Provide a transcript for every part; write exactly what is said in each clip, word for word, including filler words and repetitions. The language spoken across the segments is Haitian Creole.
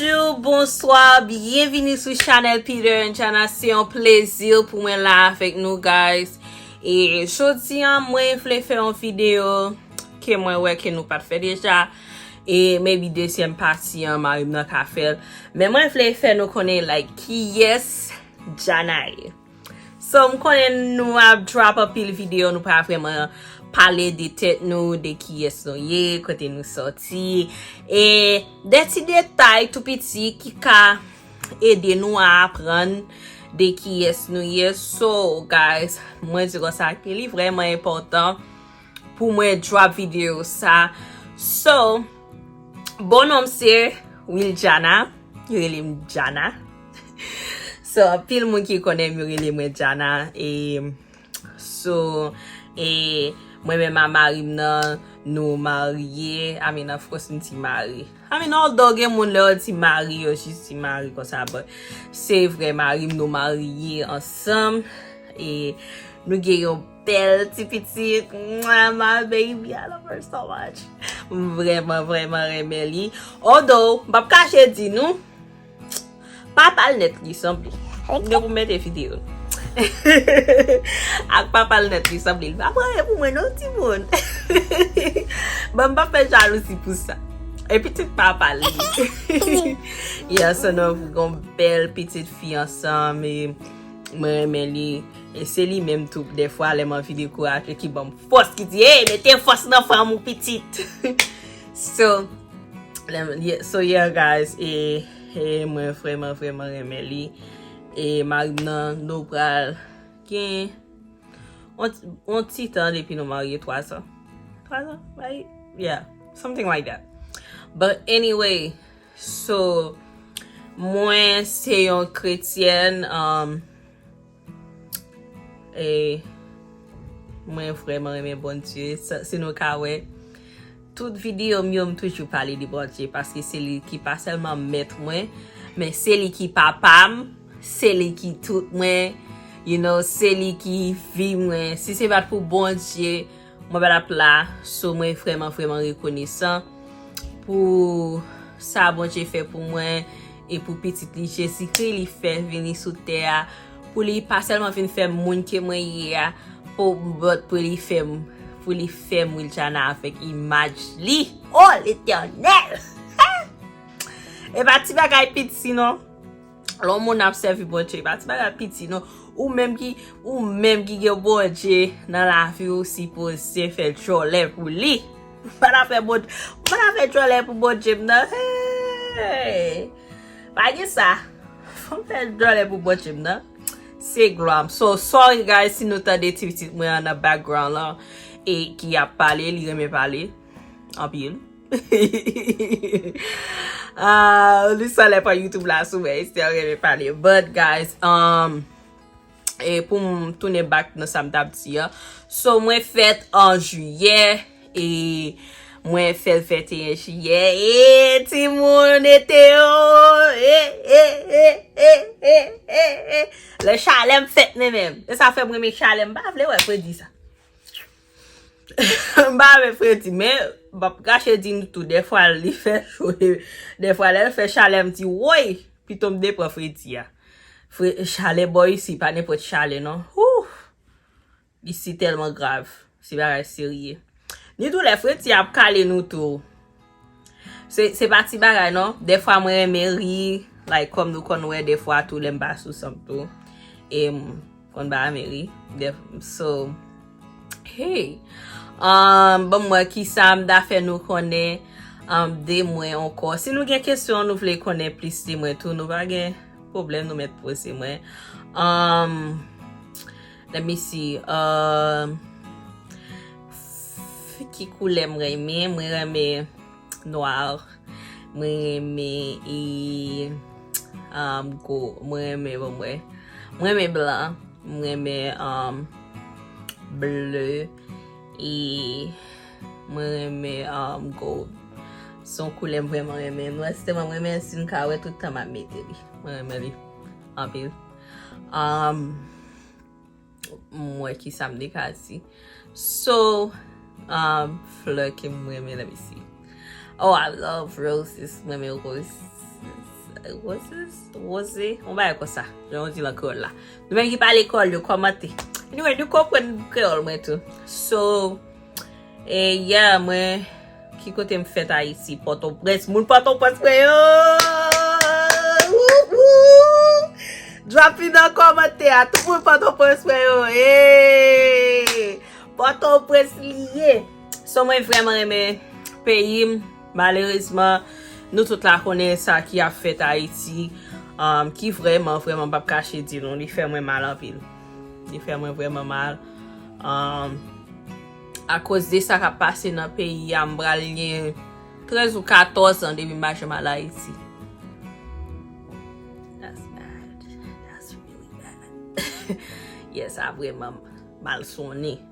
Bonjou, bonswa, byenvini sou chanèl Peter and Jana. Se yon plezi pou mwen la avèk nou, guys. E jodi a, mwen vle fè yon videyo ke mwen wè ke nou pa t fè deja. E maybe dezyèm pati an, mari m nan ka fè l. Men mwen vle fè nou konnen, like, kiyès Jana ye. So, m konnen nou ap drop anpil videyo, nou pa vrèman pale de tèt nou, de kiyès nou ye, kote nou sòti, e de ti detay tou piti ki ka ede nou a aprann de kiyès nou ye. So, guys, mwen di konsa ke li vrèman enpòtan pou mwen drop videyo sa. So, bon non m se Wiljana, yo rele m Jana. So, anpil moun ki konnen m, yo rele mwen Jana. E, so, e, mwen menm a mari m nan, nou marye. I mean, of course, m ti mari. I mean, although gen moun lè yo di mari, yo jis di mari konsa, but se vrè mari m, nou marye ansanm. E nou gen yon bèl ti pitit. Mwah, my baby, I love her so much. M vrèman, vrèman renmen li. Although, m p ap kache di nou, papa l nèt li sanble. M gen pou mete videyo. Ak papa l nèt li sanble. Li pa prale pou mwen non, timoun. Bon, m p ap fè jalouzi pou sa. E pitit papa l li. Yeah, so nou gon bèl pitit fi ansanm, e mwen renmen li. E se li menm tou, dèfwa, lè m anvi dekouraje, ki ban m fòs, ki di, "Hey, mete fòs nan fanm ou, pitit." So, lè m, yeah, so yeah, guys, e, e mwen vrèman, vrèman renmen li. E mari m nan, nou pral gen yon, yon ti tan depi nou marye, twa zan. Twa zan? Like, yeah, something like that. But anyway, so, mwen se yon kretyèn, um, e mwen vrèman renmen Bondye. Sa, si nou ka wè, tout videyo m yo, m toujou pale de Bondye, paske se li ki pa sèlman mèt mwen, men se li ki papa m, se li ki tout mwen, you know, se li ki vi mwen. Si se pa t pou Bondye, mwen pa t ap la. So, mwen vrèman, vrèman rekonesan pou sa Bondye fè pou mwen e pou pitit li Jezikri li fè vini sou tè a, pou li pa sèlman vin fè m moun ke mwen ye a, pou, but pou li fè m, pou li fè m Wiljana avèk imaj li. O Letènèl! E pa ti bagay piti non. Lè yon moun ap sèvi Bondye, e pa ti bagay piti non. Ou menm ki, ou menm ki gen Bondye nan lavi w, sipoze fè djòlè pou li. Ou pa ta fè Bond-, ou pa ta fè djòlè pou Bondye m nan. Hey! Pa gen sa. Fò m fè djòlè pou Bondye m nan. Se glwa m. So, sorry guys, si nou tande ti pitit mwen an nan background lan e ki ap pale, li renmen pale anpil. Ah, li sa lè pa YouTube la sou mwen, Esther renmen pale. But guys, um, e pou m tounen back nan sa m t ap di a. So, mwen fèt an jiyè, e mwen fè l venteyen jiyè. E timoun, ete yo! E, e, e, e, e, e, e. Lè chalè m fèt mwen menm. E sa fè m renmen chalè, m pa vle wè fredi sa. M pa renmen fredi, men m p ap kache di nou tou, dèfwa li fè cho, dèfwa lè l fè chalè, m di, woy, pito m de pran fredi a. Fre-, chalè bò isi, pa nenpòt chalè non. Wouh! Isi tèlman grav, se bagay serye. Ni tou lè fredi ap kale nou tou. Se, se pa ti bagay non. Dèfwa mwen renmen ri, like, kòm nou konn wè, dèfwa tou lè m pa sou sanm tou. E m konn pa renmen ri. Dèf-, so, hey. Um, ban m wè kisa m ta fè nou konnen, um, de mwen ankò. Si nou gen kesyon nou vle konnen plis de mwen tou, nou pa gen pwoblèm, nou mèt poze mwen. Um, let me see. Um, f-, ki koulè m renmen? Mwen renmen nwa. Mwen renmen e, um, go-, mwen renmen, bon, mwen, mwen renmen blan. Mwen renmen, um, ble. E mwen renmen, um, gold. Se yon koulè m vrèman renmen. Mwen, se tèlman mwen renmen, si m ka wè tout tan m ap mete li. Mwen renmen li anpil. Um, m wè kisa m te ka di. So, um, flè ke m renmen, let me see. Oh, I love roses. Mwen renmen rose. Roses? Rose? Yon bagay konsa. Jan yo di l an kreyòl la. Nou menm ki pale kreyòl yo, kòmante. Anyway, nou konprann kreyòl mwen tou. So, e yeah, mwen, ki kote m fèt Ayiti? Pòtoprens. Moun Pòtoprens mwen yo! Wouhou! Drop in nan kòmantè a. Tout moun Pòtoprens mwen yo. Hey! Pòtoprens li ye. So mwen vrèman renmen peyi m. Malerezman, nou tout la konnen sa ki ap fèt Ayiti, um, ki vrèman, vrèman, m p ap kache di nou, li fè mwen mal anpil. Li fè mwen vrèman mal. Um, akoz de sa k ap pase nan peyi a, m pral gen trèz ou katòz an depi m pa janm al Ayiti. That's bad. That's really bad. Yes, sa vrèman mal sonnen.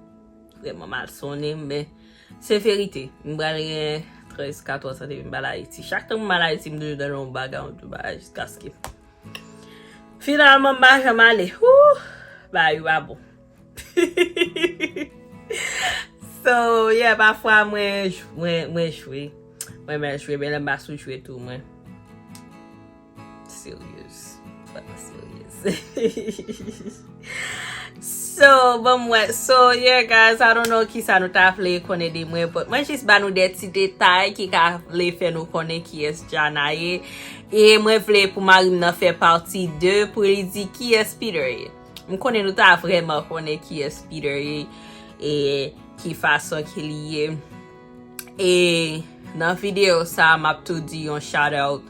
Vrèman mal sonnen, men se verite. M pral gen trèz, katòz an depi m pa al Ayiti. Chak tan m al Ayiti, m toujou nan yon bagay, yon bagay, jiskaske finalman m pa janm ale. Woo! Bagay yo pa bon. So, yeah, pafwa mwen, mwen, mwen jwe. Mwen renmen jwe, men lè m pa sou jwe tou, mwen serious. Vrèman serious. So, bon, mwen, so, yeah, guys, I don't know kisa nou ta vle konnen de mwen, but mwen jis ba nou de ti detay ki ka vle fè nou konnen kiyès Jana ye. E mwen vle pou mari m nan fè pati de pou li di kiyès Peter ye. M konnen nou ta vrèman konnen kiyès Peter ye e ki fason ke li ye. E nan videyo sa, m ap tou di yon shout out,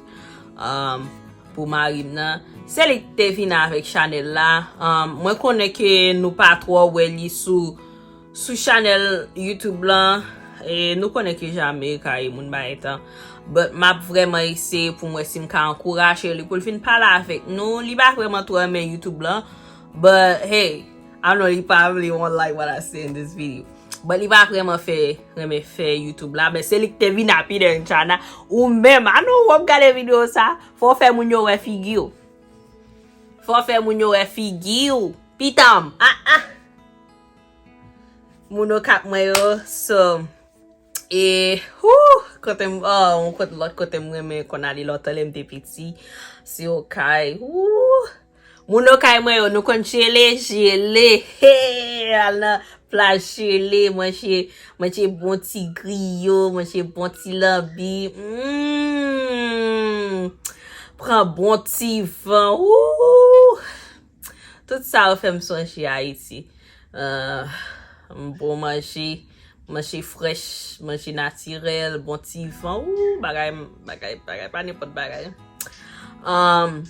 um, pou mari m nan. Se li ki te vin avèk chanèl la. Um, mwen konnen ke nou pa twò wè li sou, sou chanèl YouTube lan. E nou konnen ke jan Amerika ye, moun pa gen tan. But m ap vrèman eseye pou m wè si m ka ankouraje li pou l vin pale avèk nou. Li pa vrèman twò renmen YouTube lan. But hey, I know li pa really won't like what I say in this video. But li pa vrèman fè, renmen fè YouTube la. Men se li ki te vin apide Jana. Ou menm, I know w ap gade videyo sa. Fò w fè moun yo wè figi w. Fò w fè moun yo wè figi w. Pitanm. Ah, ah. Moun Okap mwen yo. So, e, whoo, kote m, oh, yon kote, lòt kote m renmen konn ale lontan lè m te piti. Se Okay. Whoo. Moun Okay mwen yo, nou konn jele, jele. Hey, al nan plaj jele, manje, manje bon ti griyo, manje bon ti lanbi. Mm. Pran bon ti van. Woo! Tout sa yo fè m sonje Ayiti. Ah, bon manje, manje frèch, manje natirèl, bon ti van. Woo, bagay, bagay, bagay, pa nenpòt bagay. Um,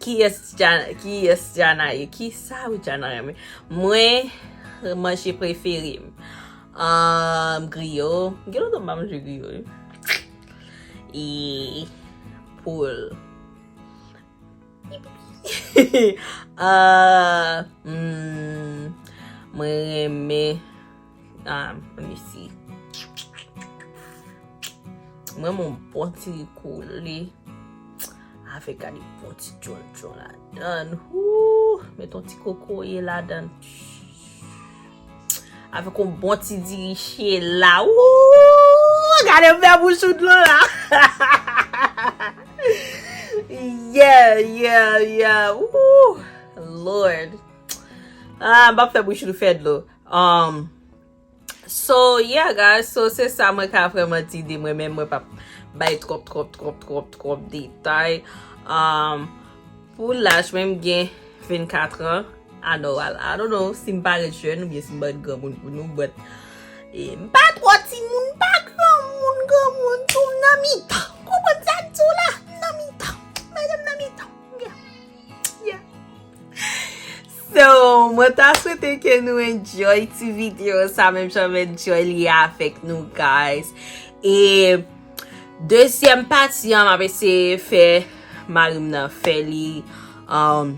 kiyès Jana, kiyès Jana ye? Kisa wi Jana renmen? Mwen, manje prefere m. Um, griyo. Gen lontan m pa manje griyo, wi. E poul. Ah, hmm, mwen renmen, ah, let me see. Mwen renmen yon bon ti koule avèk gade bon ti djondjon ladann. Woo, met yon ti kokoye ladann. Avèk yon bon ti diri chela. Woo! Gade m fè bouch ou dlo la. Yeah, yeah, yeah. Woo! Lord. Ah, m p ap fè bouch ou fè dlo. Um, so, yeah, guys. So, se sa mwen ka vrèman di de mwen, men mwen p ap bay twòp, twòp, twòp, twòp, twòp detay. Um, Pou laj mwen, m gen vennkat an. I know, I, I don't know si m parèt jèn oubyen si m parèt granmoun pou nou, but, e, m pa twò timoun, m pa granmoun, granmoun tou, m nan mitan. Konprann sa m di w la? M nan mitan. Madanm nan mitan. Yeah. Yeah. So, mwen ta swete ke nou enjoy ti videyo sa, menm jan m enjoy li avèk nou, guys. E dezyèm pati an, m ap eseye fè mari m nan fè li, um,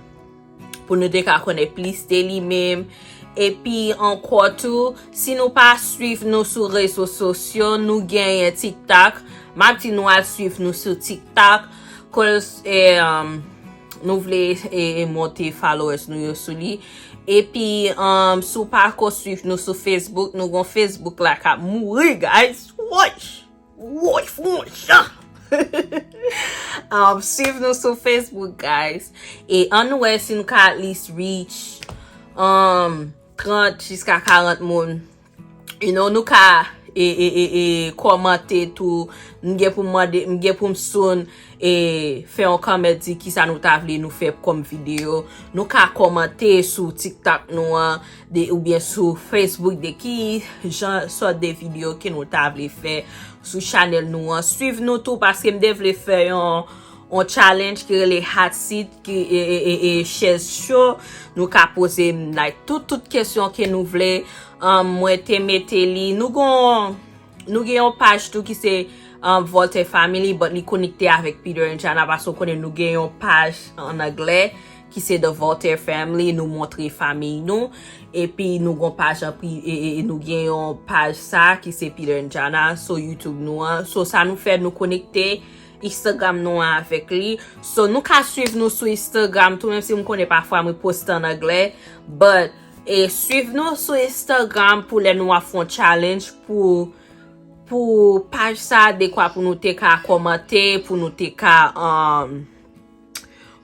pou nou te ka konnen plis de li menm. Epi ankò tou, si nou pa swiv nou sou rezo sosyo, nou genyen TikTok. M ap di nou al swiv nou sou TikTok. Cause, e, um, nou vle, e, e monte followers nou yo sou li. Epi, um, si w pa ko swiv nou sou Facebook, nou gon Facebook la k ap mouri, guys. Woy! Woy, fon jan! Um, suiv nou sou Facebook, guys. E ann nou wè si nou ka at least reach um, trant jiska karant moun. You know, nou ka e, e, e, e, kòmante tou. M gen pou m mande, m gen pou m soon e fè yon kòmantè di kisa nou ta vle nou fè kòm videyo. Nou ka kòmante sou TikTok nou an de, oubyen sou Facebook de ki jan sòt de videyo ke nou ta vle fè sou chanèl nou an. Suiv nou tou paske m te vle fè yon yon challenge ki rele Hot Seat, ki e, e, e, e chèz cho. Nou ka poze m like tout tout kesyon ke nou vle. Um, mwen te mete li. Nou gon nou gen yon paj tou ki se um, Voltaire Family, but li konekte avèk Peter and Jana paske w konnen nou gen yon paj an anglè ki se The Voltaire Family, nou montre fanmi nou. Epi nou gon paj an pri, e, e, e nou gen yon paj sa ki se Peter and Jana, so YouTube nou an. So sa nou fè nou konekte Instagram nou an avèk li. So nou ka suiv nou sou Instagram tou, menm si m konnen pafwa mwen poste an anglè, but e suiv nou sou Instagram pou lè nou ap fè yon challenge pou pou paj sa dekwa pou nou te ka kòmante, pou nou te ka um,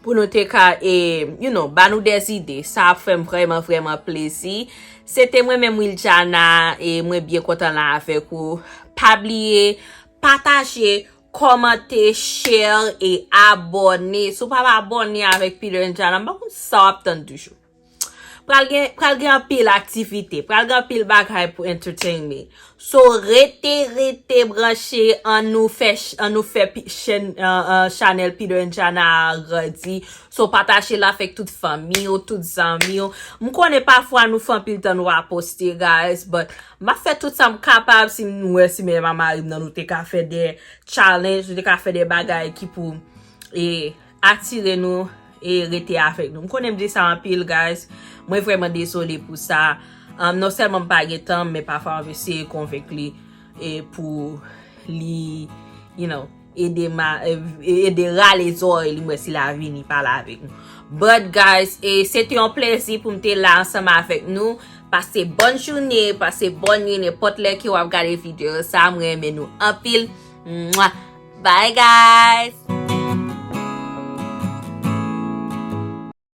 pou nou te ka e you know, ba nou des idées. Sa ap fè m vrèman vrèman plezi. Se te mwen menm Wiljana e mwen byen kontan la avèk ou. Pa bliye pataje, kòmante, share e abòne. Si w pa abòne avèk Peter and Jana, m pa konn sa w ap tann toujou. Pral gen pral gen anpil aktivite, pral gen anpil bagay pou entertainment. So rete rete branche, ann nou fè ch- ann nou fè pi- chèn uh, uh, chanèl Peter and Jana a grandi. So pataje l avèk tout fanmi w, tout zanmi w. M konnen pafwa nou fè anpil tan nou pa poste, guys, but m ap fè tout sa m kapab si m wè si menm a mari m nan nou te ka fè de challenge, nou te ka fè de bagay ki pou e atire nou e rete avèk nou. M konnen m di sa anpil, guys. Mwen vrèman dezole pou sa. Um, non sèlman m pa gen tan, men pafwa m ap eseye konvenk li e pou li, you know, ede ma, e- ede rale zòrèy li, m wè si l a vini pale avèk nou. But guys, e se te yon plezi pou m te la ansanm avèk nou. Pase bòn jounen, pase bòn nuit, nenpòt lè ke w ap gade videyo sa, m renmen nou anpil. Mwah. Bye guys.